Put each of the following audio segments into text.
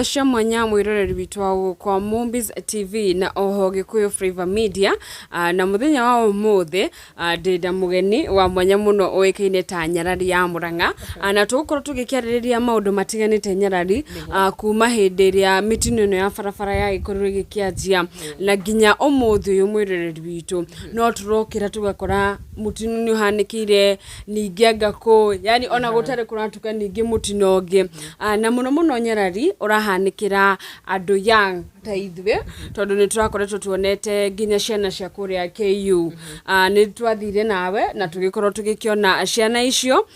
Cia mwanya mwiroreri witũ wa kwa Mombis TV na oho Gikuyu Flavor Media. Na muthenya wa umuthi ndĩ na mũgeni wa mwanya mũno ũĩkaine ta Nyarari ya Murang'a. Na tũgũkorwo tũgĩkĩarĩrĩria maũndũ matiganĩte Nyarari, kuma hĩndĩ ĩrĩa mĩtino ĩno ya barabara yagĩkorirwo ĩgĩkĩanjia na nginya ũmũthĩ ũyũ. Mwĩroreri witũ, no tũrokĩra tũgakora mũtino nĩ ũhanĩkĩire ningĩ anga kũ, yani ona gũtarĩ kũratuka ningĩ mũtino ũngĩ. Na mũno mũno Nyarari ũrahanĩkĩra andũ young ta ithuĩ, tondũ nĩ tũrakoretwo tuonete nginya ciana cia kũrĩa KU. Nĩ twathire nawe na tũgĩkorwo tũgĩkĩona ciana icio.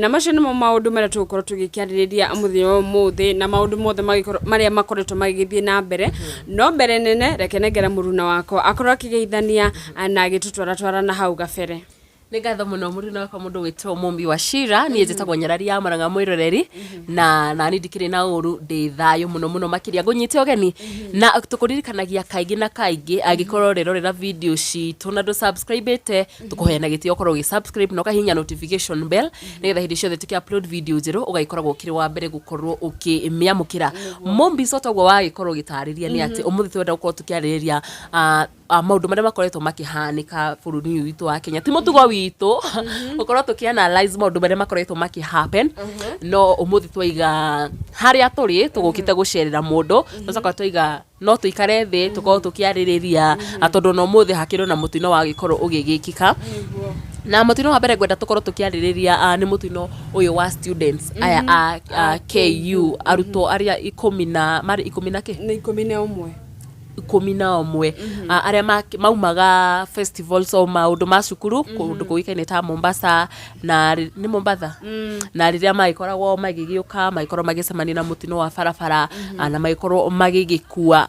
Na macio nĩmo maũndũ marĩa tũgũkorwo tũgĩkĩarĩrĩria mũthenya wa ũmũthĩ na maũndũ mothe marĩa makoretwo magĩgĩthiĩ na mbere. No mbere nene, reke nengera mũruna wakwa akorwo akĩgeithania na agĩtũtwaratwara na hau gabere. Nĩ ngatho mũno mũruna wakwa mũndũ wĩtwo Mũmbi wa Shira. Niĩ njĩtagwo Nyarari ya Murang'a, mwĩroreri, na nani ndikĩrĩ na ũru, ndĩ thayũ mũno mũno makĩria. Ngũnyite ũgeni na tũkũririkanagia kaingĩ na kaingĩ, angĩkorwo ũrerorera video citũ na ndũ subscribe-ĩte, tũkũhoya na gĩtĩo ũkorwo ũgĩ subscribe na ũkahihinya notification bell, nĩgetha hĩndĩ ciothe tũkĩ upload video njerũ ũgagĩkoragwo ũkĩrĩ wa mbere gũkorwo ũkĩmĩamũkĩra. Mũmbi, so toguo wagĩkorwo ũgĩtarĩria nĩ atĩ ũmũthĩ twenda gũkorwo tũkĩarĩrĩria maũndũ marĩa makoretwo makĩhanĩka bũrũri-inĩ ũyũ witũ wa Kenya. Ti mũtugo witũ gũkorwo tũkĩ analyze maũndũ marĩa makoretwo makĩ happen, no ũmũthĩ twaiga harĩa tũrĩ tũgũkĩte gũcerera mũndũ, twacoka twaiga no tũikare thĩ tũkorwo tũkĩarĩrĩria, tondũ ona ũmũthĩ hakĩrĩ na mũtino wagĩkorwo ũgĩgĩkĩka. Na mũtino wa mbere ngwenda tũkorwo tũkĩarĩrĩria nĩ mũtino ũyũ wa students aya a KU, arutwo arĩa 10 na marĩ 10 na kĩ? Nĩ 11. 11, arĩa maumaga festivals o maũndũ ma cukuru kũndũ kũĩkaine ta Mombasa na nĩ Mombatha, na rĩrĩa magĩkoragwo magĩgĩũka magĩkorwo magĩcemania na mũtino wa barabara, na magĩkorwo magĩgĩkua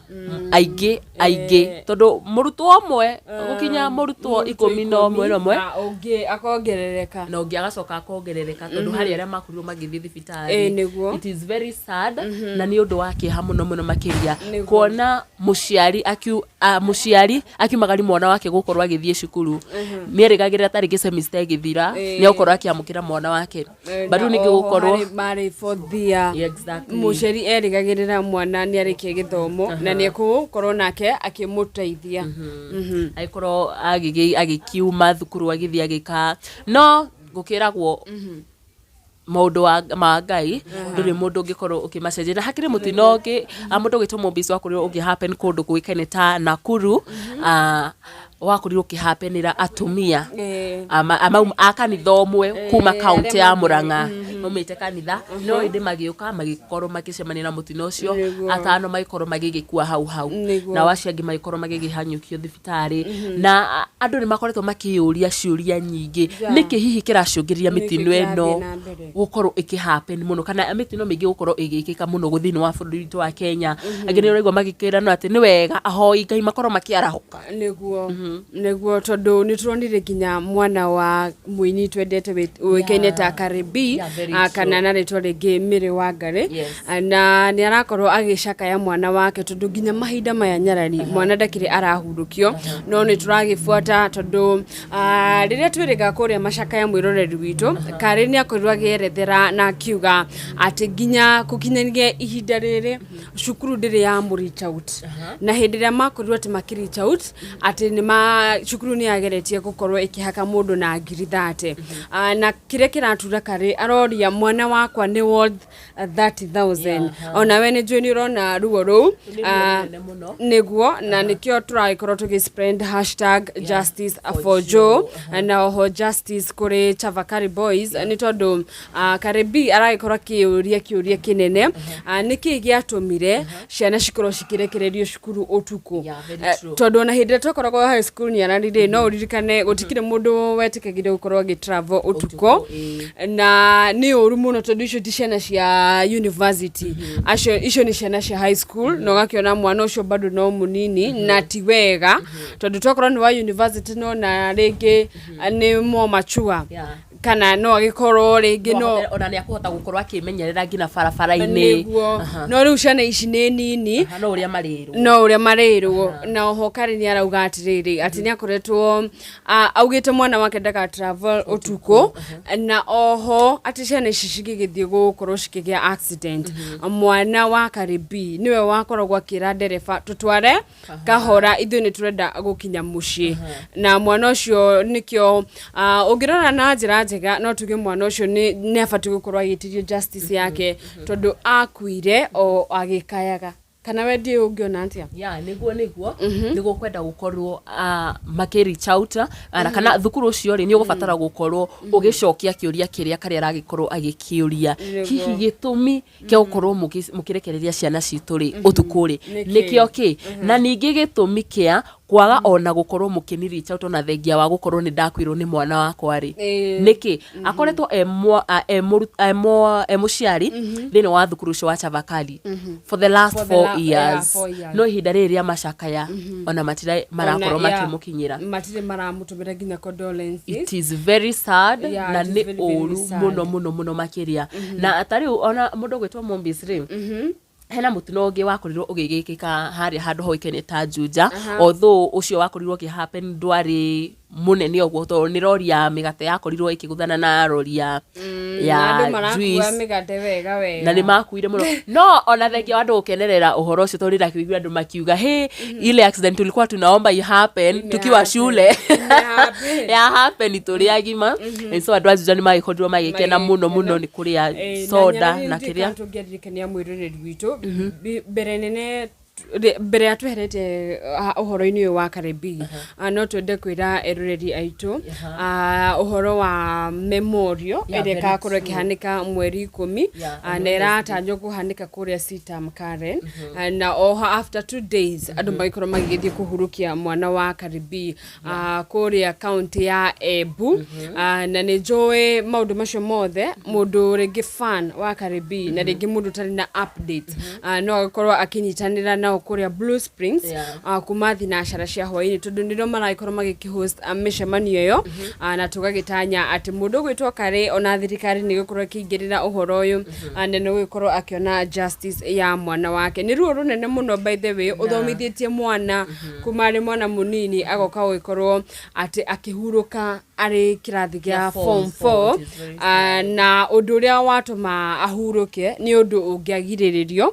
aingĩ aingĩ, tondũ mũrutwo ũmwe gũkinya mũrutwo 11 na ũmwe. Na ũngĩ akongerereka. Na ũngĩ agacoka akongerereka, tondũ harĩ arĩa makorirwo magĩthiĩ thibitarĩ. Nĩguo. It is very sad, na nĩ ũndũ wa kĩeha mũno mũno makĩria kuona mũciari akiumagari mwana wake gũkorwo agĩthiĩ cukuru, nĩ erĩgagĩrĩra tarĩngĩ semester ĩgĩthira nĩ egũkorwo akĩamũkĩra mwana wake. But rĩu na ningĩ oho gũkorwo harĩ marĩ fourth year. Mũciari erĩgagĩrĩra mwana nĩ arĩkia gĩthomo na nĩ ekũkorwo nake akĩmũteithia. Agĩkorwo agĩkiuma thukuru agĩthiĩ agĩka, no gũkĩragwo maũndũ ma Ngai ndũrĩ mũndũ ũngĩkorwo ũkĩmacenjia. Na hakĩrĩ mũtino ũngĩ, mũndũ ũgĩtwo Mũmbici, wakorirwo ũkĩ happen kũndũ kũĩkaine ta Nakuru, wakorirwo ũkĩhapenĩra atumia a kanitha ũmwe kuma arĩa kaũntĩ ya Murang'a, maumĩte kanitha, no ĩndĩ magĩũka magĩkorwo magĩcemania na mũtino ũcio. Atano magĩkorwo magĩgĩkua hau hau, nao acio angĩ magĩkorwo magĩgĩhanyũkio thibitarĩ. Na andũ nĩ makoretwo makĩyũria ciũria nyingĩ, nĩkĩ hihi kĩracũngĩrĩria Nĩkĩ mĩtino ĩno kĩrathiĩ na mbere? Gũkorwo ĩkĩ happen mũno, kana mĩtino mĩingĩ gũkorwo ĩgĩkĩka mũno thĩinĩ wa bũrũri witũ wa Kenya? Angĩ nĩ ũraigua magĩkĩrana atĩ nĩ wega ahoi Ngai makorwo makĩarahũka. Nĩguo, tondũ nĩ tũronire nginya mwana wa mũini twendete ũĩkaine ta Cardi Yeah, very kana na rĩtwa rĩngĩ Mĩrĩ wa Ngarĩ. Na nĩ arakorwo agĩcakaya mwana wake, tondũ nginya mahinda maya Nyarari mwana ndakĩrĩ arahurũkio, no nĩ tũragĩbuata, tondũ rĩrĩa twĩrĩga kũrĩa macakaya, mwĩroreri witũ, Karĩ nĩ akorirwo agĩerethera na akiuga atĩ nginya gũkinyanĩria ihinda rĩrĩ cukuru ndĩrĩ ya mũ reach out, na hĩndĩ ĩrĩa makorirwo atĩ makĩ reach out atĩ nĩ ma cukuru nĩ yageretie gũkorwo ĩkĩhaka mũndũ na 30,000. Na kĩrĩa kĩratura Karĩ aroria, "Mwana wakwa nĩ worth 30,000?" Ona we nĩ njũĩ nĩ ũrona ruo rũu. Nĩ ruo rũnene mũno. Nĩguo, na nĩkĩo tũragĩkorwo tũgĩ spread #JusticeForJoe for Joe na oho justice kũrĩ Chavakali Boys, nĩ tondũ Cardi B aragĩkorwo akĩũria kĩũria kĩnene, nĩkĩ gĩatũmire ciana cikorwo cikĩrekererio cukuru ũtukũ? Yeah, very true. Tondũ ona hĩndĩ ĩrĩa twakoragwo high school, Nyarari rĩ, no ũririkane gũtikĩrĩ mũndũ wetĩkagĩrio gũkorwo agĩ travel ũtukũ. Ũtukũ, ĩĩ. Na nĩ ũru mũno, tondũ icio ti ciana cia university, acio icio nĩ ciana cia high school, na ũgakĩona mwana ũcio bado no mũnini, na ti wega, tondũ twakorwo nĩ wa university no na rĩngĩ nĩ more mature. Kana no agĩkorwo rĩngĩ no Ona nĩ akũhota gũkorwo akĩmenyerera nginya barabara-inĩ. Nĩguo, no rĩu ciana ici nĩ nini. Aha, no ũrĩa marĩrwo. No ũrĩa marĩrwo. Na oho Karĩ nĩ arauga atĩrĩrĩ, atĩ nĩ akoretwo augĩte mwana wake ndaka travel ũtukũ, na oho atĩ ciana ici cingĩgĩthiĩ gũkorwo cikĩgĩa accident, mwana wa Karĩ B nĩwe wakoragwo akĩra ndereba, "Tũtware kahora, ithuĩ nĩ tũrenda gũkinya mũciĩ." Na mwana ũcio nĩkĩo ũngĩrora na njĩra njega, no tuge mwana ũcio nĩ abatiĩ gũkorwo agĩtirio justice yake, tondũ akuire o agĩkayaga. Kana we ndiĩ ũngĩona atĩa? Ya, nĩguo kwenda gũkorwo makĩ reach out na kana thukuru ũcio rĩ, nĩ ũgũbatara gũkorwo ũgĩcokia kĩũria kĩrĩa karĩa aragĩkorwo agĩkĩũria. Hihi gĩtũmi kĩa gũkorwo mũkĩrekereria ciana citũ rĩ ũtukũ rĩ Nĩkĩ? Nĩkĩo kĩ? Na ningĩ gĩtũmi kĩa kwaga ona gũkorwo mũkĩni reach out ona thengia wa gũkorwo nĩ ndakuirwo nĩ mwana wakwa rĩ, nĩkĩ? Akoretwo e mũciari thĩinĩ wa thukuru ũcio wa Chavakali for the last For the 4 yeah, years. 4 years. No ihinda rĩrĩ rĩa macakaya ona matira marakorwo Ona, yeah, makĩmũkinyĩra. Matirĩ maramũtũmĩra nginya condolences. It is very sad. Yeah, Na it is nĩ very, very ũru sad. mũno mũno mũno makĩria. Na ta rĩu ona mũndũ ũgwĩtwo Mombis rĩ, hena mũtino ũngĩ wakorirwo ũgĩgĩkĩka harĩa handũ hoĩkaine ta Juja, although ũcio wakorirwo ũkĩ happen ndwarĩ mũnene ũguo, tondũ nĩ rori ya mĩgate yakorirwo ĩkĩgũthana na rori ya Na andũ marakua juice. Mĩgate wega wega. Na nĩ makuire mũno, no ona thengia wa andũ gũkenerera ũhoro ũcio, tondũ ndĩrakĩigua andũ makiuga, "Hey, ile accident tulikuwa tunaomba i happen tukiwa shule Happen. ya happen tũrĩ agima." And so andũ a Juja nĩ magĩkorirwo magĩkena mũno mũno nĩ kũrĩa soda na kĩrĩa. Tũngĩaririkania mwĩroreri witũ mbere nene mbere ya tweherete ũhoro-inĩ ũyũ wa Karibi, no twende kwĩra eroreri aitũ ũhoro wa memorial Yeah, ĩrĩa very ĩgakorwo true. ĩkĩhanĩka mweri 10, On na ĩratanywo kũhanĩka kũrĩa CITAM Karen. Na oho after 2 days andũ magĩkorwo magĩgĩthiĩ kũhurukia mwana wa Karibi kũrĩa kaunti ya Embu. Na nĩ njũĩ maũndũ macio mothe, mũndũ rĩngĩ fan wa Karibi na rĩngĩ mũndũ ũtarĩ na update, no agĩkorwo akĩnyitanĩra nao kũrĩa Blue Springs kuma thinacara cia hwaĩ-inĩ, tondũ nĩrĩo maragĩkorwo magĩkĩhost mĩcemanio ĩyo. Na tũgagĩtanya atĩ mũndũ ũgwĩtwo Karĩ, ona thirikari nĩ ĩgũkorwo ĩkĩingĩrĩra ũhoro ũyũ, na nĩ ũgũkorwo akĩona justice ya mwana wake. Nĩ ruo rũnene mũno, by the way, ũthomithĩtie mwana kuma arĩ mwana mũnini, agoka gũgĩkorwo atĩ akĩhurũka arĩ kĩrathi gĩa Gĩa form form four, 4. it is very Na ũndũ ũrĩa watũma ahurũke nĩ ũndũ ũngĩagirĩrĩrio,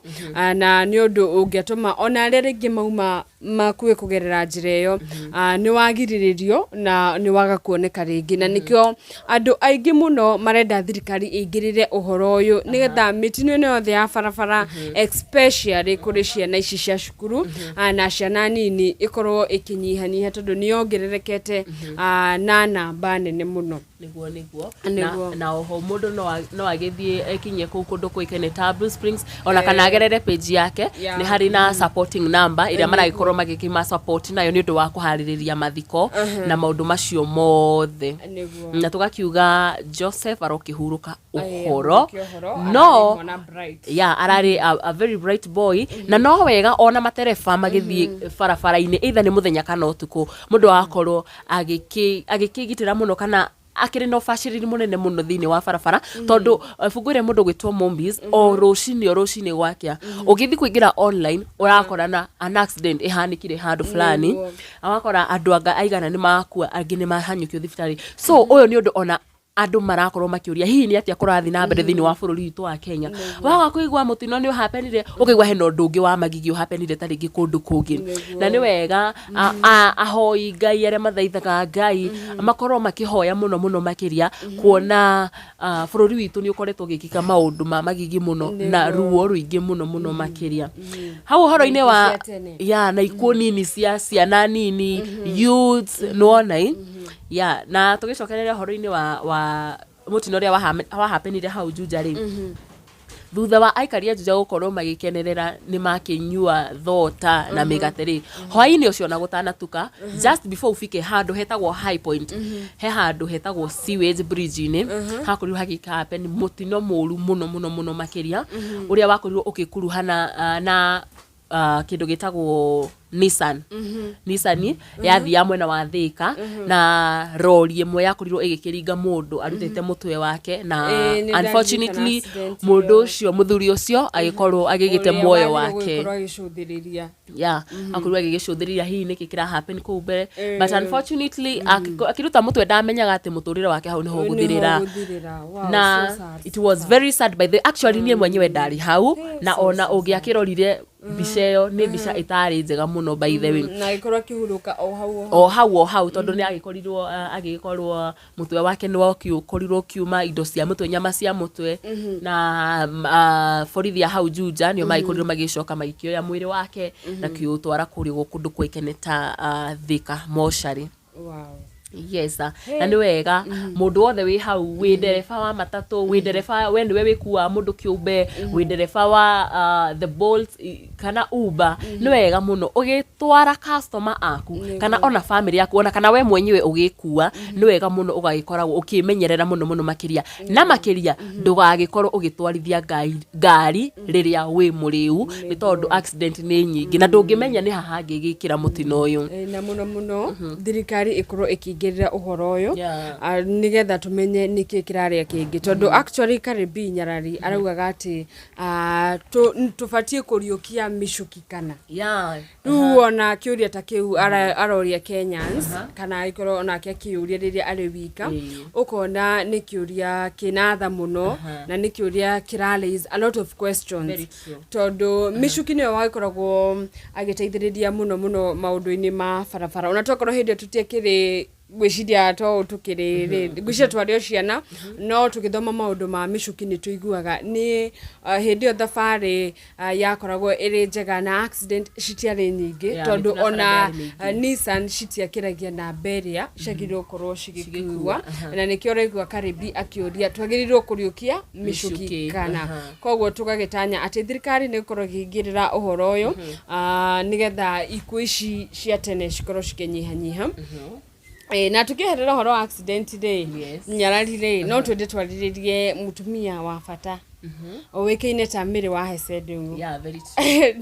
na nĩ ũndũ ũngĩatũma ona arĩa rĩngĩ mauma makue kũgerera njĩra ĩyo, nĩ wagirĩrĩrio na nĩ waga kuoneka rĩngĩ. Na nĩkĩo andũ aingĩ mũno marenda thirikari ĩingĩrĩre ũhoro ũyũ, nĩgetha mĩtino ĩno yothe ya barabara, especially kũrĩ ciana ici cia cukuru na ciana nini, ĩkorwo ĩkĩnyihanyiha, tondũ nĩ yongererekete na namba nene mũno. Nĩguo. Nĩguo. Na oho mũndũ no agĩthiĩ ekinyie kũu kũndũ kũĩkaine ta Blue Springs, ona kana agerere page yake. Nĩ harĩ na supporting number ĩrĩa maragĩkorwo magĩkĩma support nayo nĩ ũndũ wa kũharĩrĩria mathiko na maũndũ macio mothe. Na tũgakiuga Joseph arokĩhurũka ũhoro. Ahurũke ũhoro, No ararĩ mwana bright. Ya, ararĩ a very bright boy. Na no wega ona matereba magĩthiĩ barabara-inĩ, either nĩ mũthenya kana ũtukũ, mũndũ agakorwo agĩkĩgitĩra mũno kana akĩrĩ na ũbacĩrĩri mũnene mũno thĩinĩ wa barabara, tondũ bungũ ĩrĩa mũndũ gwĩtwo Mombis, o rũcinĩ gwakĩa ũgĩthiĩ kũingĩra online ũrakora na an accident ĩhanĩkire handũ fulani. Awakora andũ anga aigana nĩ makua, angĩ nĩ mahanyũkio thibitarĩ. So ũyũ nĩ ũndũ ona andũ marakorwo makĩũria, hihi nĩ atĩa kũrathiĩ na mbere thĩinĩ wa bũrũri witũ wa Kenya? Waga kũigua mũtino nĩ ũhapenire, ũkaigua hena ũndũ ũngĩ wa magigi ũhapenire ta rĩngĩ kũndũ kũngĩ. Na nĩ wega ahoi Ngai arĩa mathaithaga Ngai makorwo makĩhoya mũno mũno makĩria, kuona bũrũri witũ nĩ ũkoretwo ũgĩkĩka maũndũ ma magigi mũno na ruo rũingĩ mũno mũno makĩria hau ũhoro-inĩ wa cia tene. Ya, na ikuũ nini cia ciana nini, youths, nĩwona i ya. Na tũgĩcokereria ũhoro-inĩ wa mũtino ũrĩa wahapenire hau Juja rĩ, thutha wa aikari a Juja gũkorwo magĩkenerera nĩ makĩnyua thota na mĩgate rĩ, hwaĩ-inĩ ũcio na gũtanatuka, just before ufike handũ hetagwo High Point, he handũ hetagwo sewage bridge-inĩ, hakorirwo hagĩka happen mũtino mũru mũno mũno mũno makĩria, ũrĩa wakorirwo ũgĩkuruhana na kĩndũ gĩtagwo Nissan. Nissan yathiaga mwena wa Thika na rori ĩmwe yakorirwo ĩgĩkĩringa mũndũ arutĩte mũtwe wake na Ĩĩ, nĩ unfortunately ndaririkana accident mũndũ ĩyo. ũcio, mũthuri ũcio agĩkorwo agĩgĩte Ũrĩa muoyo wagĩrĩirwo wake. gũgĩkorwo agĩcũthĩrĩria. Yeah, akorirwo agĩgĩcũthĩrĩria hihi nĩkĩ kĩra happen kũu mbere, but unfortunately akĩruta mũtwe ndamenyaga atĩ mũtũrĩre wake hau nĩho ũgũthirĩra. Ũgũthirĩra. Wow, Na so sad, it so was sad. very sad by the, actually niĩ mwenyewe ndarĩ hau na so, ona so ũngĩakĩrorire mbica ĩyo, nĩ mbica ĩtarĩ njega mũno by the way. Na agĩkorwo akĩhurũka o hau o hau. O hau o hau, tondũ nĩ agĩkorirwo agĩgĩkorwo mũtwe wake nĩ ũkorirwo ũkiuma indo cia mũtwe, nyama cia mũtwe, na borithi a hau Juja nĩo magĩkorirwo magĩcoka magĩkĩoya mwĩrĩ wake na kĩũtwara kũrĩa kũndũ kũĩkaine ta Thika mocarĩ. Yes, na nĩ wega mũndũ wothe wĩ hau, wĩ ndereba wa matatũ, wĩ ndereba, we nĩwe wĩkuaga mũndũ kĩũmbe, wĩ ndereba wa the Bolt kana Uber, nĩ wega mũno ũgĩtwara customer aku kana ona family yaku, ona kana we mwenyewe ũgĩkua, nĩ wega mũno ũgagĩkoragwo ũkĩmenyerera mũno mũno makĩria na makĩria, ndũgagĩkorwo ũgĩtwarithia ngari rĩrĩa wĩ mũrĩu, nĩ tondũ accident nĩ nyingĩ na ndũngĩmenya nĩ ha hangĩgĩkĩra mũtino ũyũ. Na mũno mũno thirikari ĩkorwo ĩkĩingĩrĩra ũhoro ũyũ, nĩgetha tũmenye nĩkĩ kĩrarĩa kĩngĩ, tondũ actually Karibi Nyarari araugaga atĩ tũbatiĩ kũriũkia mĩcuki kana rĩu ona kĩũria ta kĩu aroria Kenyans, kana agĩkorwo onake akĩũria rĩrĩa arĩ wika, ũkona nĩ kĩũria kĩna tha mũno na nĩ kĩũria kĩra raise a lot of questions. Very true. Tondũ mĩcuki nĩyo wagĩkoragwo agĩteithĩrĩria mũno mũno maũndũ-inĩ ma barabara, ona tokorwo hĩndĩ ĩyo tũtiakĩrĩ ngwĩciria to tũkĩrĩ rĩ, ngwĩciria twarĩ o ciana, no tũgĩthoma maũndũ ma mĩcuki nĩ tũiguaga nĩ hĩndĩ ĩyo thabarĩ yakoragwo ĩrĩ njega na accident citiarĩ nyingĩ, tondũ mĩtino ona barabara ndĩarĩ mĩingĩ. Nissan citiakĩragia namba ĩrĩa ciagĩrĩirwo gũkorwo cigĩkua. Cigĩkua, aha. Na nĩkĩo ũraigua Karibi akĩũria twagĩrĩirwo kũriũkia mĩcuki Mĩcuki, kana. Koguo tũgagĩtanya atĩ thirikari nĩ gũkorwo ĩkĩingĩrĩra ũhoro ũyũ, nĩgetha ikuũ ici cia tene cikorwo cikĩnyihanyiha. Na tukĩeherera ũhoro wa accident rĩ, Nyarari rĩ, no twende twarĩrĩrie mũtumia wa bata ũĩkaine ta Mary wa Hesed ũguo. Yeah, very true.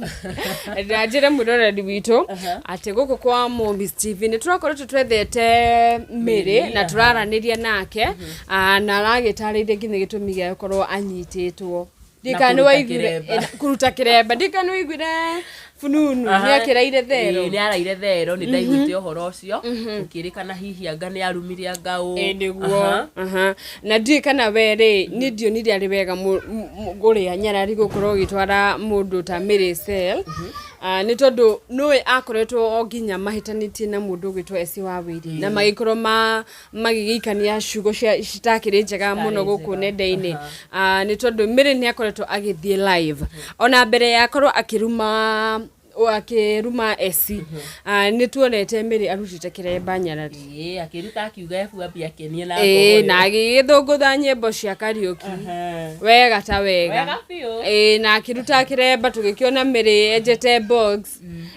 Na njĩre mwĩroreri witũ atĩ gũkũ kwa Mombis TV nĩ tũrakoretwo twethete Mary na tũraranĩria nake, na aragĩtarĩirie nginya gĩtũmi gĩa gũkorwo anyitĩtwo. Na Ndikana nĩ kũruta waiguire kĩremba. Kũruta kĩremba, ndikana nĩ waiguire fununu nĩ akĩraire thero. Ĩĩ, nĩ araire thero, nĩ ndaiguĩte ũhoro ũcio ũkĩrĩkana hihi anga nĩ arumire anga ũ. Ĩ, nĩguo. Aha. Na ndiũĩ kana we rĩ, niĩ ndionire arĩ wega ũrĩa Nyarari gũkorwo ũgĩtwara mũndũ ta Mary Cell. Nĩ tondũ nũĩ akoretwo o nginya mahĩtanĩtie na mũndũ ũgwĩtwo Esi Wawĩri na magĩkorwo magĩgĩikania ciugo cia citakĩrĩ njega mũno gũkũ njega. nenda-inĩ. Nĩ tondũ Mary nĩ akoretwo agĩthiĩ live ona mbere ya akorwo akĩruma Esi. Nĩ tuonete Mary arutĩte kĩremba, Nyarari. Ĩĩ, akĩruta akiuga ebu ambie akenie na Ĩĩ, ngogoyo. Na agĩgĩthũngũtha nyĩmbo cia Kariũki wega ta wega. Wega biũ. Ĩĩ, na akĩruta kĩremba tũgĩkĩona Mary enjete box,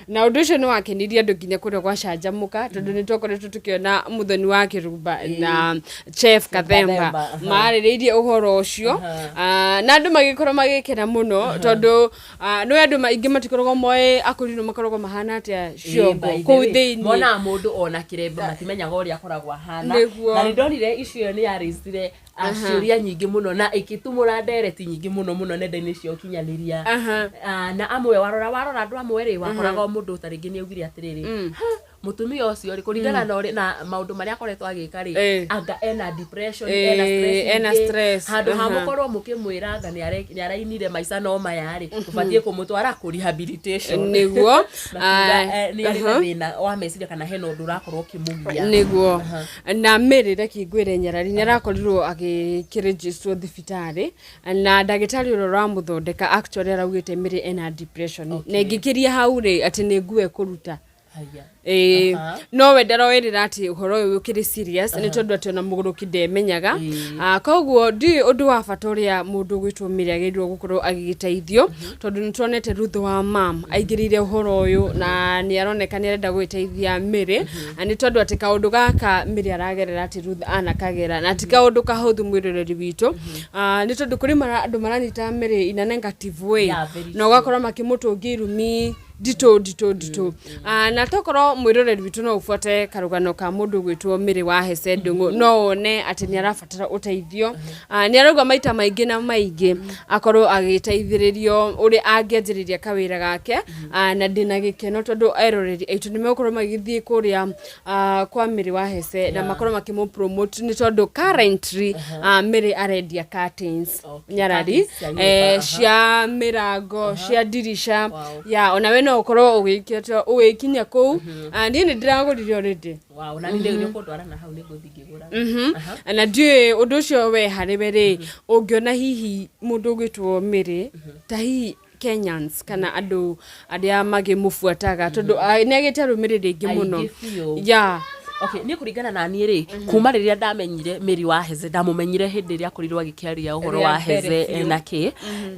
na ũndũ ũcio nĩ wakenirie andũ nginya kũrĩa gwacanjamũka, tondũ nĩ twakoretwo tũkĩona Mũthoni wa Kĩrumba na Chef Kathemba Kathemba, aha. marĩrĩirie ũhoro ũcio. Na andũ magĩkorwo magĩkena mũno, tondũ nĩ andũ aingĩ matikoragwo moĩ akũrinũ makoragwo mahana atĩa ciongo By the kũu way, thĩinĩ. monaga mũndũ ona kĩremba matimenyaga ũrĩa akoragwo ahana. Nĩguo. Na nĩ ndonire issue ĩyo nĩ yarĩcire ciũria nyingĩ mũno na ĩgĩtumũra ndereti nyingĩ mũno mũno nenda-inĩ cia ũkinyanĩria. Na amwe warora andũ amwe rĩ, wakoraga o mũndũ ta rĩngĩ nĩ augire atĩrĩrĩ, "Ha, mũtumia ũcio rĩ, kũringana na ũrĩa na maũndũ marĩa akoretwo agĩka rĩ, anga ena depression, ena stress ena nyingĩ. Stress, Handũ ha mũkorwo mũkĩmwĩra anga nĩ arainire maica no maya rĩ, tũbatiĩ kũmũtwara kũ rehabilitation." Makiuga, nĩ arĩ na thĩna wa meciria kana hena ũndũ ũrakorwo ũkĩmũgia. Nĩguo. Na Mary, reke ngwĩre Nyarari, nĩ arakorirwo agĩkĩrĩnjĩcwo thibitarĩ na ndagĩtarĩ ũrĩa ũramũthondeka actually araugĩte Mary ena depression na ĩngĩkĩria hau rĩ, atĩ nĩ nguo ekũruta. Haya. Ĩĩ, no we ndaroĩrĩra atĩ ũhoro ũyũ ũkĩrĩ serious, nĩ tondũ atĩ ona mũgũrũki ndemenyaga. Koguo ndiũĩ ũndũ wa bata ũrĩa mũndũ ũgwĩtwo Mary agĩrĩirwo gũkorwo agĩgĩteithio, tondũ nĩ tuonete Ruth wa mam aingĩrĩire ũhoro ũyũ na nĩ aroneka nĩ arenda gũgĩteithia Mary. Na nĩ tondũ atĩ kaũndũ gaka Mary aragerera atĩ Ruth anakagera na ti kaũndũ kahũthũ, mwĩroreri witũ. Nĩ tondũ kũrĩ andũ maranyita Mary in a negative way Yeah, very na ũgakora makĩmũtũngia irumi. Nditũ nditũ nditũ. Na tokorwo mwĩroreri witũ no ũbuate karũgano ka mũndũ gwĩtwo Mary wa Hece Ndung'u, no wone atĩ nĩ arabatara ũteithio. Nĩ arauga maita maingĩ na maingĩ akorwo agĩteithĩrĩrio ũrĩa angĩanjĩrĩria kawĩra gake. Na ndĩna gĩkeno tondũ eroreri aitũ nĩ megũkorwo magĩthiĩ kũrĩa kwa Mary wa Hece na makorwo makĩmũ promote, nĩ tondũ currently Mary arendia curtains. Nyarari. Curtains cia nyũmba, Cia mĩrango, cia ndirica. Ya, onawe no ũkorwo ũgĩkinya kũu. Niĩ nĩ ndĩragũrire already. Wow, na nĩ nĩ ũkũndwara na hau nĩngũthiĩ ngĩgũra. Na ndiũĩ ũndũ ũcio we harĩ we rĩ, ũngĩona hihi mũndũ ũgwĩtwo Mary, ta hihi Kenyans kana andũ arĩa magĩmũbuataga, tondũ nĩ agĩte arũmĩrĩri aingĩ mũno. Aingĩ biũ. Ya. Okay, niĩ kũringana na niĩ rĩ, kuma rĩrĩa ndamenyire Mary wa Heze, ndamũmenyire hĩndĩ ĩrĩa akorirwo agĩkĩaria ũhoro Rĩa wa mbere Heze biũ. na kĩ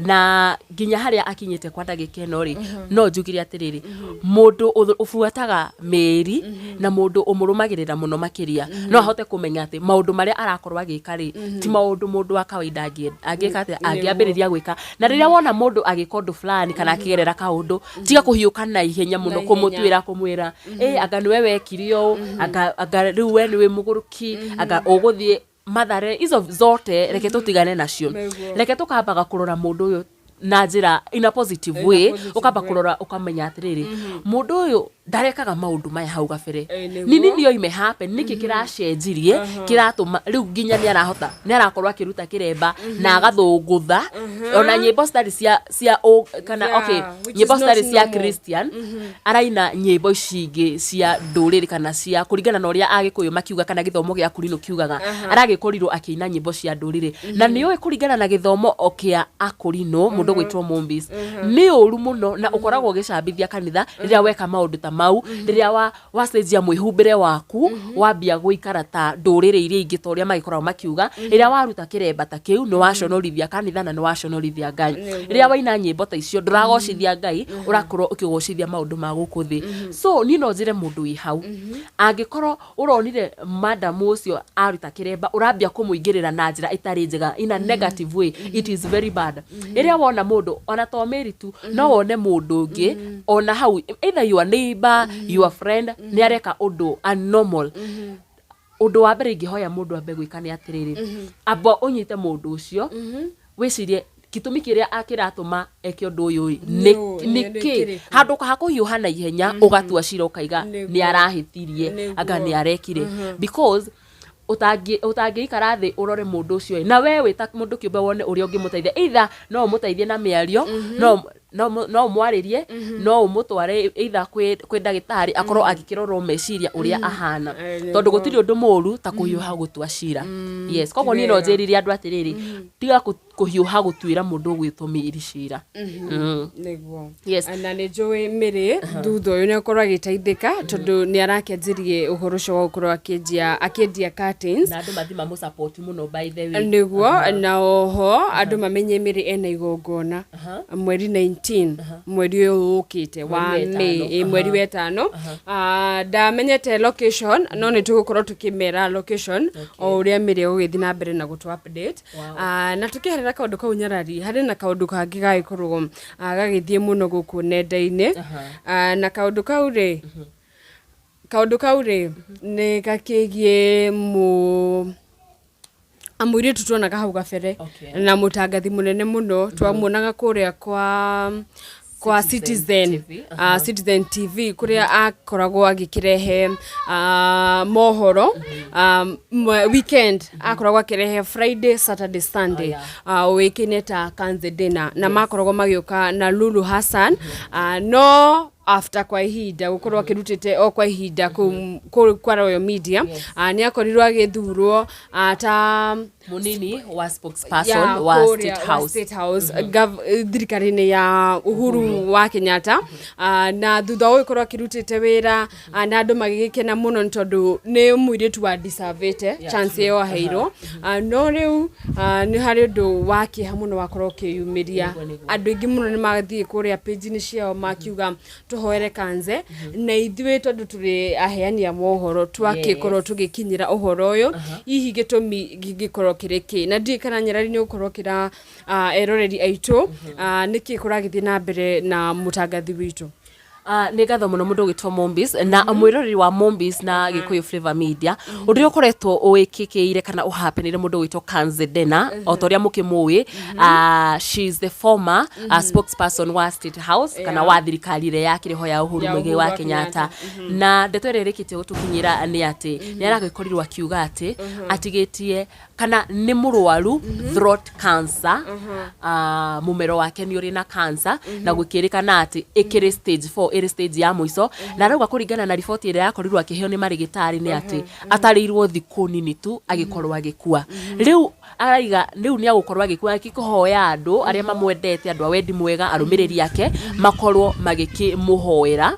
na nginya harĩa akinyĩte kwa ndagĩka ĩno rĩ, no njugire atĩrĩrĩ, mũndũ ũbuataga Mary na mũndũ ũmũrũmagĩrĩra mũno makĩria no ahote kũmenya atĩ maũndũ marĩa arakorwo agĩka rĩ, ti maũndũ mũndũ wa kawaida angĩka atĩa, angĩambĩrĩria gwĩka. Na rĩrĩa wona mũndũ agĩka ũndũ fulani kana akĩgerera kaũndũ, tiga kũhiũka na ihenya mũno Na ihenya. kũmũtuĩra, kũmwĩra ĩ anga nĩwe wekire ũũ, anga rĩu we nĩwe mũgũrũki, anga ũgũthiĩ Mathare, izo zote reke tũtigane nacio. Reke tũkambaga kũrora mũndũ ũyũ na njĩra in a positive In a way, positive ũkamba way. Kũrora ũkamenya atĩrĩrĩ, mũndũ ũyũ ndarekaga maũndũ maya hau gabere. Nĩguo. Nini nĩyo ime happen, nĩkĩ kĩracenjirie kĩratũma rĩu nginya nĩ arahota, nĩ arakorwo akĩruta kĩremba na agathũngũtha ona nyĩmbo citarĩ cia kana Yeah, okay, which nyĩmbo is not citarĩ cia normal. Christian, araina nyĩmbo ici ingĩ cia ndũrĩrĩ kana cia kũringana na ũrĩa Agĩkũyũ makiuga kana gĩthomo gĩa Akũrinũ kiugaga, aragĩkorirwo akĩina nyĩmbo cia ndũrĩrĩ, na nĩ ũĩ kũringana na gĩthomo o kĩa Akũrinũ, mũndũ gwĩtwo Mũmbis nĩ ũru mũno na ũkoragwo ũgĩcambithia kanitha rĩrĩa weka maũndũ ta mau, rĩrĩa wacenjia mwĩhumbĩre waku, wambia gũikara ta ndũrĩrĩ iria ingĩ ta ũrĩa magĩkoragwo makiuga, rĩrĩa waruta kĩremba ta kĩu nĩ waconorithia kanitha na nĩ waconorithia Ngai. Rĩrĩa waina nyĩmbo ta icio ndũragocithia Ngai, ũrakorwo ũkĩgocithia maũndũ ma gũkũ thĩ. So niĩ no njĩre mũndũ wĩ hau, angĩkorwo ũronire madam ũcio aruta kĩremba, ũrambia kũmũingĩrĩra na njĩra ĩtarĩ njega, in a negative way, it is very bad. Rĩrĩa wona mũndũ ona to Mary tu, no wone mũndũ ũngĩ ona hau, either your neighbor, your friend, nĩ areka ũndũ abnormal, ũndũ wa mbere ingĩhoya mũndũ ambe gwĩka nĩ atĩrĩrĩ, amba ũnyite mũndũ ũcio, wĩcirie gĩtũmi kĩrĩa kĩratũma eke ũndũ ũyũ ĩ, nĩ nĩ kĩ kĩrĩkũ? Handũ ha kũhiũha na ihenya ũgatua cira ũkaiga nĩ arahĩtirie, anga nĩ arekire, because ũtangĩikara thĩ ũrore mũndũ ũcio ĩ, na we wĩ ta mũndũ kĩũmbe wone ũrĩa ũngĩmũteithia, either no ũmũteithie na mĩario, no ũmwarĩrie, no ũmũtware either kwĩ ndagĩtarĩ akorwo agĩkĩrorwo meciria ũrĩa ahana, tondũ gũtirĩ ũndũ mũru ta kũhiũha gũtua cira. Yes, koguo niĩ no Wega. njĩrire andũ atĩrĩrĩ, tiga kũhiũha gũtuĩra mũndũ ũgwĩtwo Mary cira. Nĩguo. Yes. Na nĩ njũĩ Mary thutha ũyũ nĩ akorwo agĩteithĩka, tondũ nĩ arakĩanjirie ũhoro ũcio wa gũkorwo akĩendia curtains. Na andũ mathi mamũ support mũno, by the way. Nĩguo, na oho andũ mamenye Mary ena igongona mweri 19, mweri ũyũ ũkĩte wa Mweri wa May, ĩtano. Mweri wa ĩtano. Ndamenyete location, no nĩ tũgũkorwo tũkĩmera location o ũrĩa Mary egũgĩthiĩ na mbere na gũtũ update. Na tũkĩherera kaũndũ kau, nyarari, harĩ na kaũndũ kangĩ gagĩkorwo gagĩthiĩ mũno gũkũ nenda-inĩ. Na kaũndũ kau rĩ nĩ gakĩgiĩ mũ mũirĩtu tuonaga hau gabere na mũtangathi mũnene mũno twamuonaga kũrĩa kwa Citizen Citizen, TV, Citizen TV, kũrĩa akoragwo agĩkĩrehe mohoro weekend, akoragwo akĩrehe Friday, Saturday, Sunday, ũĩkaine ta Kanze Dinner, na makoragwo magĩũka na Lulu Hassan. No after kwa ihinda gũkorwo akĩrutĩte o kwa ihinda kũu kwa Royal Media, nĩ akorirwo agĩthurwo ta Munini wa spokesperson ya wa kũrĩa State wa House. State House, thirikari-inĩ ya Uhuru wa Kenyatta. Na thutha wa gũkorwo akĩrutĩte wĩra, na andũ magĩgĩkena mũno nĩ tondũ nĩ mũirĩtu wa deservĩte chance ĩyo aheirwo. No rĩu nĩ harĩ ũndũ wa kĩeha mũno wakorwo ũkĩyumĩria. Nĩguo, nĩguo. Andũ aingĩ mũno nĩ mathiĩ kũrĩa page-inĩ ciao makiuga tũhoere Kanze, na ithuĩ tondũ tũrĩ aheani a mohoro twakĩkorwo tũgĩkinyĩra ũhoro ũyũ, hihi gĩtũmi gĩngĩkorwo kĩrĩ kĩ? Na ndiũĩ kana nyarari nĩ ũgũkorwo ũkĩra eroreri aitũ nĩkĩ kũragĩthiĩ na mbere na mũtangathi witũ. Ah, nĩ ngatho mũno mũndũ ũgĩtwo Mombis na mwĩroreri wa Mombis na Gĩkũyũ Flavor Media ũndũ ũrĩa ũkoretwo ũĩkĩkĩire kana ũhapenire mũndũ ũgwĩtwo Kanze Dena o ta ũrĩa mũkĩmũĩ. Ah, she is the former spokesperson wa State House kana wa thirikari ĩrĩa yakĩrĩ ho ya Uhuru Ya Muigai Uhuru wa wa Kenyatta. Na ndeto ĩrĩa ĩrĩkĩtie gũtũkinyĩra nĩ atĩ nĩ aragĩkorirwo akiuga atĩ atigĩtie kana nĩ mũrwaru throat cancer, mũmero wake nĩ ũrĩ na cancer na gũkĩrĩkana atĩ ĩkĩrĩ stage 4, ĩrĩ stage ya mũico. Na arauga kũringana na riboti ĩrĩa yakorirwo akĩheo nĩ marĩgĩtarĩ nĩ atĩ atarĩirwo thikũ nini tu agĩkorwo agĩkua. Rĩu araiga rĩu nĩ agũkorwo agĩkua, akĩhoya andũ arĩa mamwendete, andũ a wendi mwega, arũmĩrĩri ake makorwo magĩkĩmũhoera.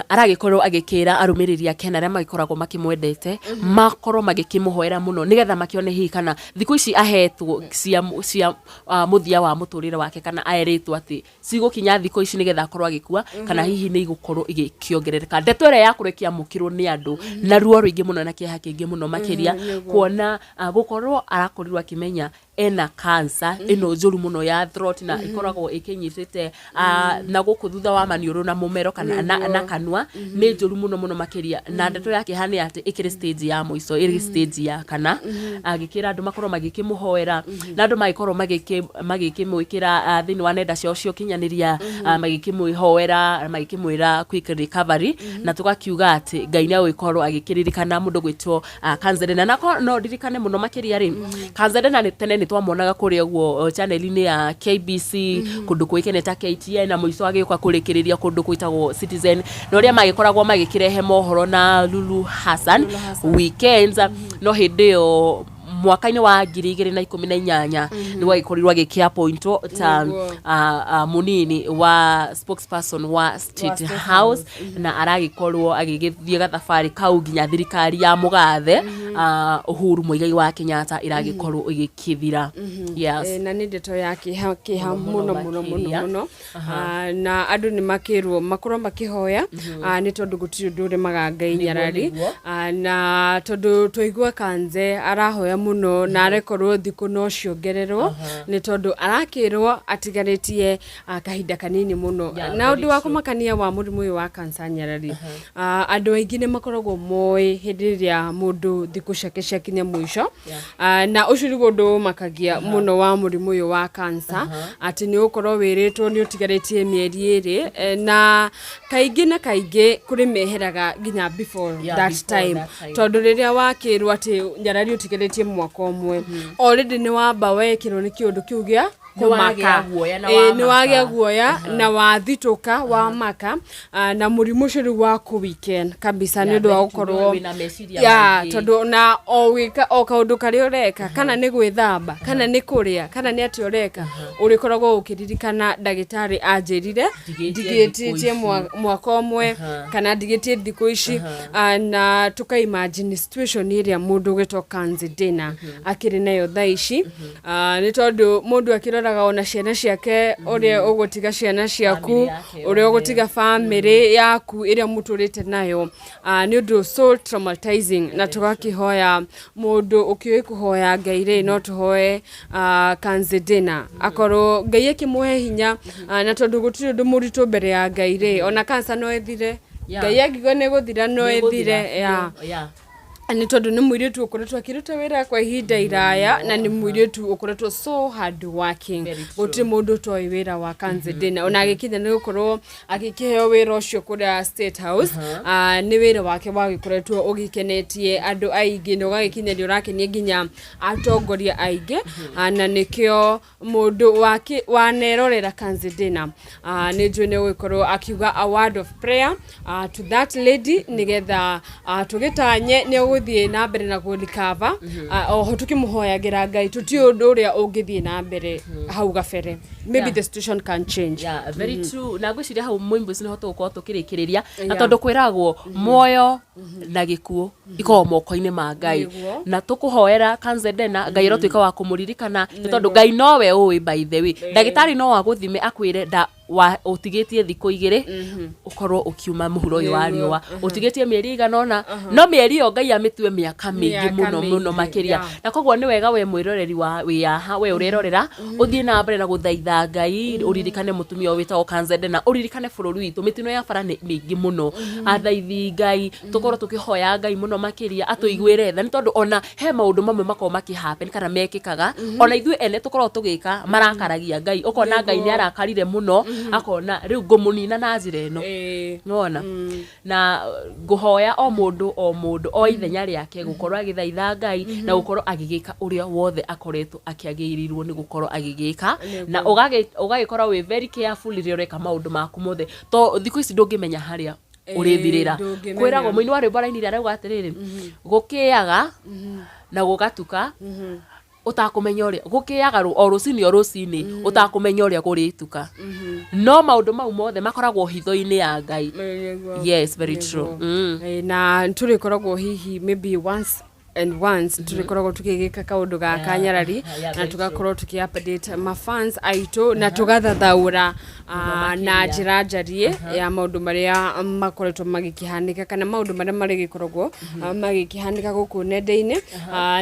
Aragĩkorwo agĩkĩra arũmĩrĩri ake na arĩa magĩkoragwo makĩmwendete makorwo magĩkĩmũhoera mũno nĩgetha makĩone hihi kana thikũ ici ahetwo cia mũthia wa mũtũrĩre wake, kana erĩtwo atĩ cigũkinya thikũ ici nĩgetha akorwo agĩkua, kana hihi nĩ igũkorwo igĩkĩongerereka. Ndeto ĩrĩa yakorwo ĩkĩamũkĩrwo nĩ andũ na ruo rũingĩ mũno na kĩeha kĩingĩ mũno makĩria, kuona gũkorwo arakorirwo akĩmenya ena cancer ĩno njũru mũno ya throat na ĩkoragwo ĩkĩnyitĩte na gũkũ thutha wa maniũrũ na mũmero kana na kanua, nĩ njũru mũno mũno makĩria. Na ndeto ya kĩeha nĩ atĩ ĩkĩrĩ stage ya mũico, ĩrĩ stage ya kana. Agĩkĩra andũ makorwo magĩkĩmũhoera na andũ magĩkorwo magĩkĩmwĩkĩra thĩinĩ wa nenda ciao cia ũkinyanĩria, magĩkĩmwĩhoera, magĩkĩmwĩra quick recovery, na tũgakiuga atĩ Ngai nĩ agũgĩkorwo agĩkĩririkana mũndũ gwĩtwo Kanzedena. Na korwo no ndirikane mũno makĩria rĩ, Kanzedena nĩ tene nĩ twamuonaga kũrĩa ũguo channel-inĩ ya KBC, kũndũ kũĩkaine ta KTN, na mũico agĩũka kũrĩkĩrĩria kũndũ gwĩtagwo Citizen, na ũrĩa magĩkoragwo magĩkĩrehe mohoro na Lulu Hassan weekends. No hĩndĩ ĩyo mwaka-inĩ wa 2018 nĩ gwagĩkorirwo agĩkĩapointwo ta mũnini wa spokesperson wa State State House, na aragĩkorwo agĩgĩthiĩ gathabarĩ kau nginya thirikari ya mũgathe Uhuru Muigai wa Kenyatta ĩragĩkorwo ĩgĩkĩthira. Yes. Na nĩ ndeto ya kĩeha kĩeha mũno mũno mũno mũno makĩria. Mũno. Na andũ nĩ makĩrwo makorwo makĩhoya, nĩ tondũ gũtirĩ ũndũ ũremaga Ngai, nyarari. Na tondũ twaigua Kanze arahoya mũno na arekorwo thikũ no ciongererwo nĩ tondũ arakĩrwo atigarĩtie kahinda kanini mũno. Na very ũndũ wa true. kũmakania wa mũrimũ ũyũ wa cancer, nyarari, andũ aingĩ nĩ makoragwo moĩ hĩndĩ ĩrĩa mũndũ thikũ ciake ciakinya mũico. Na ũcio nĩguo ũndũ ũmakagia mũno wa mũrimũ ũyũ wa cancer, atĩ nĩ ũgũkorwo wĩrĩtwo nĩ ũtigarĩtie mĩeri 2, na kaingĩ na kaingĩ kũrĩ meheraga nginya before that before time, that time. Tondũ rĩrĩa wakĩrwo atĩ nyarari ũtigarĩtie mwaka ũmwe, already nĩ wamba wekĩrwo nĩ kĩũndũ kĩu gĩa Nĩ wagĩa kũmaka. guoya na Ĩĩ, nĩ wamaka. wagĩa guoya na wathitũka wamaka. Na mũrimũ ũcio rĩu wa kũ weekend kabisa nĩ ũndũ wa Very true. gũkorwo Wĩna meciria maingĩ. Tondũ na o gwĩka o kaũndũ karĩa ũreka, kana nĩ gwĩthamba, kana nĩ kũrĩa, kana nĩ atĩa ũreka, ũrĩkoragwo ũkĩririkana ndagĩtarĩ anjĩrire ndigĩtie ndigĩtĩtie thikũ ici. Mwaka ũmwe kana ndigĩtie thikũ ici. Na tũka imagine situation ĩrĩa mũndũ ũgĩtwo Kanzi Dena akĩrĩ nayo thaa ici. Nĩ tondũ mũndũ akĩroraga ona ciana ciake, ũrĩa ũgũtiga ciana ciaku, Family yake ũrĩa yothe. Ũgũtiga family yaku ĩrĩa mũtũrĩte nayo. Nĩ ũndũ so traumatizing, na tũgakĩhoya mũndũ ũkĩũĩ kũhoya Ngai rĩ, no tũhoe Kanzi Dena akorwo Ngai akĩmũhe hinya. Na tondũ gũtirĩ ũndũ mũritũ mbere ya Ngai rĩ, ona cancer no ĩthire. Ngai angiuga nĩ gũthira, no ĩthire. Nĩ tondũ nĩ mũirĩtu ũkoretwo akĩruta wĩra kwa ihinda iraya, na nĩ mũirĩtu ũkoretwo so hard working. Very true. Gũtirĩ mũndũ ũtoĩ wĩra wa Kanzi Dena, ona agĩkinya nĩ gũkorwo agĩkĩheo wĩra ũcio kũrĩa State House. Nĩ wĩra wake wagĩkoretwo ũgĩkenetie andũ aingĩ na ũgagĩkinya nĩ ũrakenia nginya atongoria aingĩ. Na nĩkĩo mũndũ wanerorera Kanzi Dena, nĩ njũĩ nĩ ũgũkorwo akiuga a word of prayer to that lady, nĩgetha tũgĩtanye nĩ ũgũthiĩ na mbere na kũ-recover. Oho tũkĩmũhoyagĩra Ngai, tũtiũĩ ũndũ ũrĩa ũngĩthiĩ na mbere hau gabere. Maybe the situation can change. Yeah, very true. Na ngwĩciria hau mũimbo ici nĩho tũgũkorwo tũkĩrĩkĩrĩria, na tondũ kwĩragwo muoyo na gĩkuũ ikoragwo moko-inĩ ma Ngai. Na tũkũhoera Kanzedena, Ngai arotuĩka wa kũmũririkana, nĩ tondũ Ngai nowe ũĩ. By the way, ndagĩtarĩ no agũthime akwĩre nda Wa ũtigĩtie thikũ 2 ũkorwo ũkiuma mũhuro ũyũ wa riũa, ũtigĩtie mĩeri ĩigana ũna, no mĩeri ĩyo Ngai amĩtue mĩaka mĩingĩ Mĩaka mũno mũno mĩingĩ, makĩria. Na koguo nĩ wega we mwĩroreri wa wĩyaha, we ũrerorera, ũthiĩ na mbere na gũthaitha Ngai, ũririkane mũtumia ũyũ wĩtagwo Kanzende na ũririkane bũrũri witũ. Mĩtino ya bara nĩ mĩingĩ mũno. Athaithi Ngai, tũkorwo tũkĩhoya Ngai mũno makĩria atũiguĩre tha, nĩ tondũ ona he maũndũ mamwe makoragwo makĩ happen kana mekĩkaga ona ithuĩ ene tũkoragwo tũgĩka marakaragia Ngai, ũkona Ngai nĩ arakarire mũno, akona rĩu ngũmũnina na njĩra ĩno. Nĩwona? Na ngũhoya o mũndũ o mũndũ o ithenya rĩake gũkorwo agĩthaitha Ngai na gũkorwo agĩgĩka ũrĩa wothe akoretwo akĩagĩrĩirwo nĩ gũkorwo agĩgĩka, na ũgagĩkorwo wĩ very careful rĩrĩa ũreka maũndũ maku mothe, to thikũ ici ndũngĩmenya harĩa ũrĩthirĩra. Ndũngĩmenya. Kwĩragwo mũini wa rwĩmbo arainire arauga atĩrĩrĩ, gũkĩaga na gũgatuka ũtakũmenya ũrĩa gũkĩaga, o rũcinĩ o rũcinĩ ũtakũmenya ũrĩa kũrĩtuka, no maũndũ mau mothe makoragwo hitho-inĩ ya Ngai. Yes, very true. Na tũrĩkoragwo hihi maybe once and once tũrĩkoragwo tũgĩgĩka kaũndũ gaka, nyarari, na very tũgakorwo tũkĩ update mafans aitũ na tũgathathaũra na njĩra njarie ya maũndũ marĩa makoretwo magĩkĩhanĩka kana maũndũ marĩa marĩgĩkoragwo magĩkĩhanĩka gũkũ nenda-inĩ.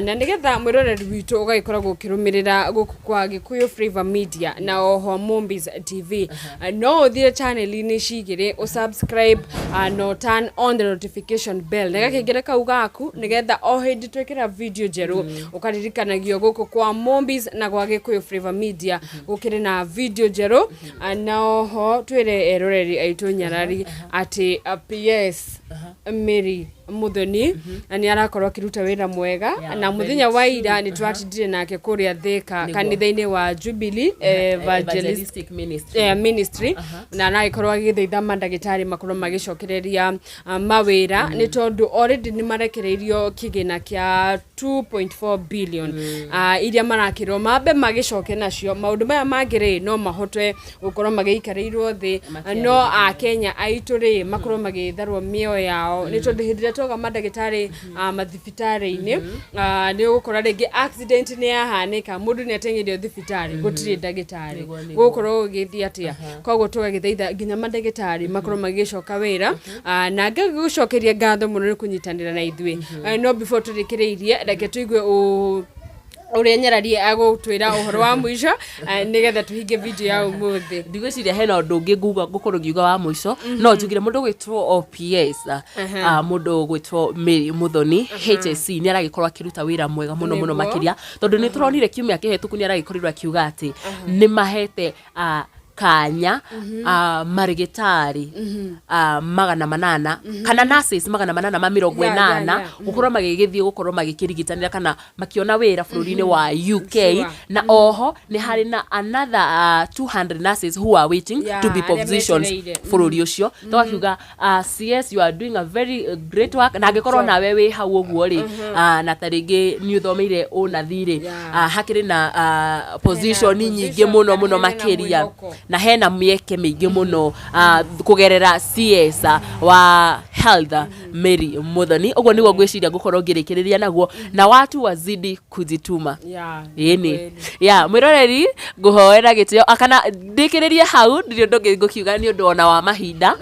Na nĩgetha mwĩroreri witũ ũgagĩkoragwo ũkĩrũmĩrĩra gũkũ kwa Gĩkũyũ Flavor Media na oho Mombis TV, no ũthiĩ channel-inĩ cigĩrĩ, ũsubscribe na turn on the notification bell na gakengere kau gaku, nĩgetha o hĩndĩ twĩkĩra video njerũ ũkaririkanagio gũkũ kwa Mombis na gwa Gĩkũyũ Flavor Media gũkĩrĩ na video njerũ. Na oho twĩre eroreri aitũ, nyarari, atĩ PS Mary Muthoni na nĩ arakorwo akĩruta wĩra mwega. Na mũthenya wa ira nĩ twatindire nake kũrĩa Thika kanitha-inĩ wa Jubilee Evangelist Evangelistic Ministry. Ministry, na aragĩkorwo agĩthaitha mandagĩtarĩ makorwo magĩcokereria mawĩra, nĩ tondũ already nĩ marekereirio kĩgĩna kĩa 2.4 billion iria marakĩrwo mambe magĩcoke nacio. Maũndũ maya mangĩ rĩ, no mahote gũkorwo magĩikarĩirwo thĩ, no akenya aitũ rĩ, makorwo magĩtharwo mĩoyo yao, nĩ tondũ hĩndĩ ĩrĩa twauga mandagĩtarĩ mathibitarĩ-inĩ, nĩ ũgũkora rĩngĩ accident nĩ yahanĩka, mũndũ nĩ ateng'erio thibitarĩ, gũtirĩ ndagĩtarĩ. Nĩguo, nĩguo. Gũgũkorwo gũgĩthiĩ atĩa? Koguo tũgagĩthaitha nginya mandagĩtarĩ makorwo magĩcoka wĩra. Na ngagũcokeria ngatho mũno nĩ kũnyitanĩra na ithuĩ. No before tũrĩkĩrĩirie, reke tũigue ũrĩa nyarari agũtwĩra ũhoro wa mũico, nĩgetha tũhinge video ya ũmũthĩ. Ndigwĩciria hena ũndũ ũngĩ nguga ngũkorwo ngiuga wa mũico, no njugire mũndũ gwĩtwo OPS, mũndũ gwĩtwo Mary Muthoni HSC nĩ aragĩkorwo akĩruta wĩra mwega mũno mũno makĩria, tondũ nĩ tũronire kiumia kĩhetũku nĩ aragĩkorirwo akiuga atĩ nĩ mahete kanya marĩgĩtarĩ 800 kana nurses 880 gũkorwo magĩgĩthiĩ gũkorwo magĩkĩrigitanĩra kana makĩona wĩra bũrũri-inĩ wa UK. Na oho nĩ harĩ na another 200 nurses who are waiting to be arĩa positioned metereire. Bũrũri ũcio. Tũgakiuga CS, you are doing a very great work, na angĩkorwo nawe wĩ hau ũguo rĩ, na ta rĩngĩ nĩ ũthomeire ũnathi rĩ, hakĩrĩ na position nyingĩ position, mũno na mũno hena makĩria mwĩhoko. Na hena mĩeke mĩingĩ mũno kũgerera CS wa health Mary Muthoni. Ũguo nĩguo ngwĩciria ngũkorwo ngĩrĩkĩrĩria naguo, na watu wazidi kujituma. Ĩni. Kweli. Ya mwĩroreri, ngũhoera gĩtĩo kana ndĩkĩrĩrie hau, ndirĩ ũndũ ũngĩ ngũkiuga nĩ ũndũ ona wa mahinda.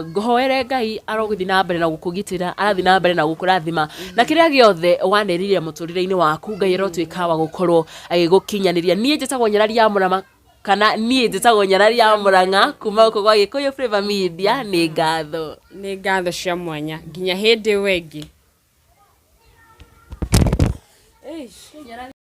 Ngũhoere Ngai arogũthiĩ na mbere na gũkũgitĩra, arathiĩ na mbere na gũkũrathima, na kĩrĩa gĩothe wanĩrĩria mũtũrĩre-inĩ waku, Ngai arotuĩka wa gũkorwo agĩgũkinyanĩria. Niĩ njĩtagwo Nyarari ya Mũrama, kana niĩ njĩtagwo Nyarari ya Mũrang'a kuma gũkũ gwa Gĩkũyũ Flavour Media. Nĩ ngatho. Nĩ ngatho cia mwanya, nginya hĩndĩ ĩyo ĩngĩ. Eish.